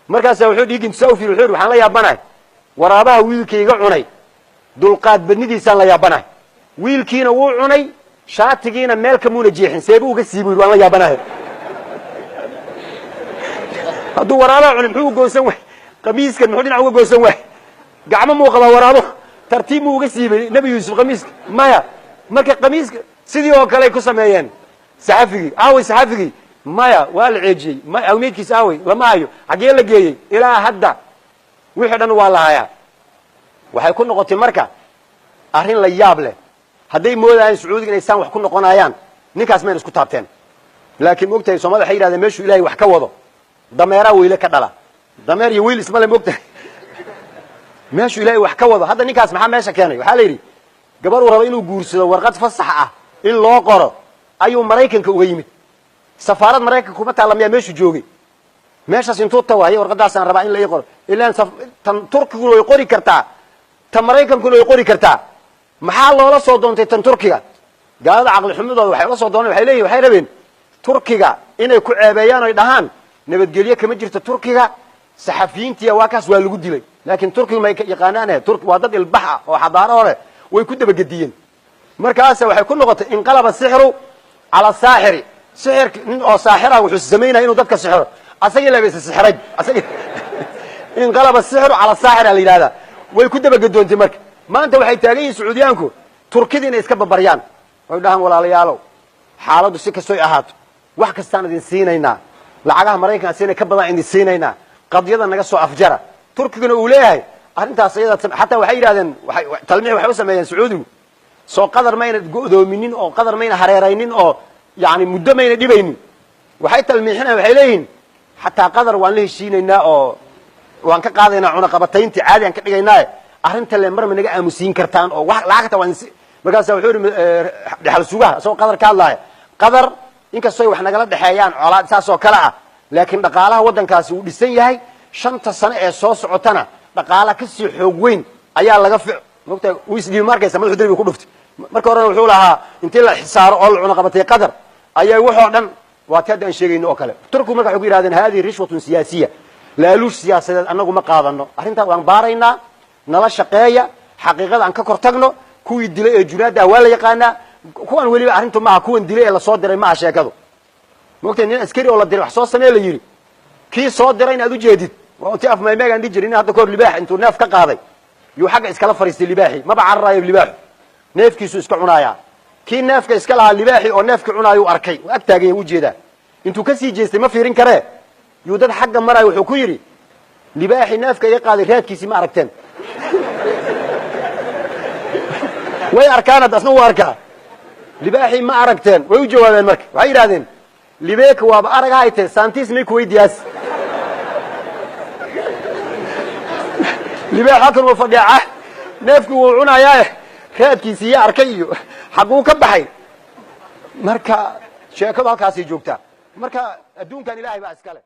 Markaasaa wuxuu dhiig intusaa u fiiri, wuxuu yidhi waxaan la yaabanahay waraabaha wiilkayga cunay dulqaad badnidiisaan la yaabanahay. Wiilkiina wuu cunay, shaatigiina meel kamuuna jeexin, seebuu uga sii buu yidhi, waan la yaabanahay. Hadduu waraabaha cunay muxuu u goosan waay? Qamiiskan muxuu dhinac uga goosan waay? Gacmo muu qabaa waraabo? Tartiib muu uga siibay Nebi Yuusuf qamiiska? Maya. Marka qamiiska sidii oo kale ay ku sameeyeen saxafigii. Aaway saxafigii? Maya, waa la ceejiyey. Awmeydkiisa aaway? Lama hayo. Xaggee la geeyey? Ilaa hadda wixii dhan waa la hayaa. Waxay ku noqotay marka arrin la yaab leh. Hadday moodayaan Sacuudiga inay saan wax ku noqonayaan, ninkaas mayna isku taabteen. Laakiin moogtahay Soomaalida waxay yidhahdeen meeshuu Ilaahay wax ka wado dameeraa weyle ka dhala. Dameer iyo weyl isma le, moogtahay meeshuu Ilaahay wax ka wado. Hadda ninkaas maxaa meesha keenay? Waxaa la yidhi gabar uu rabo inuu guursado warqad fasax ah in loo qoro ayuu Maraykanka uga yimid. Safaarad Maraykanka kuma taalla miyaa meeshuu joogay? Meeshaas intuu tago, haye warqadaasaan rabaa in la ii qoro. Ilaan tan Turkiguna way qori kartaa, tan Maraykankuna way qori kartaa, maxaa loola soo doontay tan Turkiga? Gaalada caqli xumadooda waxay ula soo dooneen, waxay leeyihin waxay rabeen Turkiga inay ku ceebeeyaan oy dhahaan nabadgelyo kama jirto Turkiga, saxafiyiintiya waa kaas waa lagu dilay. Laakiin Turkigu may yaqaanaan, Turki waa dad ilbax ah oo xadaaro hore, way ku dabagediyeen. Markaasa waxay ku noqotay inqalaba sixru cala saaxiri. Sixirka nin oo saaxira wuxuu samaynaya inuu dadka sixiro, asagii laba isa sixiray, asagii inqalaba sixru cala saaxir la yidhahdaa. Way ku dabagedoontay. Marka maanta waxay taagan yihiin Sacuudiyaanku Turkida inay iska babaryaan oy dhahaan walaalayaalow, xaaladdu si kastoy ahaato wax kastaan idin siinaynaa, lacagaha Maraykanka siinay ka badan idin siinaynaa, qadiyada naga soo afjara. Turkiguna uu leeyahay arrintaas iyada. Xataa waxay yidhahdeen, talmiix waxay u sameeyeen Sacuudigu, soo Qadar mayna go'doominin oo Qadar mayna hareeraynin oo yani muddo mayna dhibaynin. Waxay talmiixinayan, waxay leeyihiin xataa Qadar waan la heshiinaynaa oo waan ka qaadaynaa cunaqabatayntii, caadi aan ka dhigaynaaye, arrinta le mar ma naga aamusiin kartaan oo wax lacagta waan. Markaasa wuxuu yidhi dhexal sugaha isagoo Qadar ka hadlaaya, Qadar inkastoy wax nagala dhexeeyaan colaad saas oo kale ah, laakiin dhaqaalaha waddankaasi wuu dhisan yahay, 5ta sano ee soo socotana dhaqaala kasii xoog weyn ayaa laga fi mogtahay. Wuu isdhiibi, ma arkaysa madaxu derbiga ku dhuftay. Marka horena wuxuu lahaa intii la xisaaro oo la cunaqabatay Qadar ayaa waxoo dhan waa ti hadda aan sheegayno oo kale. Turkigu marka waxay ku yidhahdeen hadihi rishwatun siyaasiya, laaluush siyaasadeed annagu ma qaadano, arrintaa waan baaraynaa, nala shaqeeya, xaqiiqada aan ka kor tagno. Kuwii dilay ee junaadda ah waa la yaqaanaa, kuwan weliba arrintu maaha kuwan dilay ee lasoo diray maaha sheekadu. Mogtahay nin askari oo la diray wax soo samee la yidhi, kii soo diray in aad ujeedid waa ti afmaymeegaan dhihi jiray. Nin hadda kahor libaax intuu neef ka qaaday yuu xagga iskala fariistay libaaxii, maba cararaayo libaaxu, neefkiisu iska cunaayaa. Kii neefka iska lahaa libaaxii oo neefkii cunaayuu arkay, waa ag taagan yahay, ujeedaa. Intuu kasii jeestay ma fiirin karee, yuu dad xagga maraayo wuxuu ku yidhi libaaxii neefka iga qaaday raadkiisii ma aragteen? Way arkaan, hadda asna wuu arkaa. Libaaxii ma aragteen? Way u jawaabeen. Marka waxay yidhahdeen libeeka waaba arag hayte saantiis may kuweydiyaas. Libaax halkan wuu fadhiyaa, neefkii wuu cunayaaye, raadkiisii ya arkay iyo xaguu ka baxay. Marka sheekadu halkaasay joogtaa. Marka adduunkan Ilaahay baa iskale.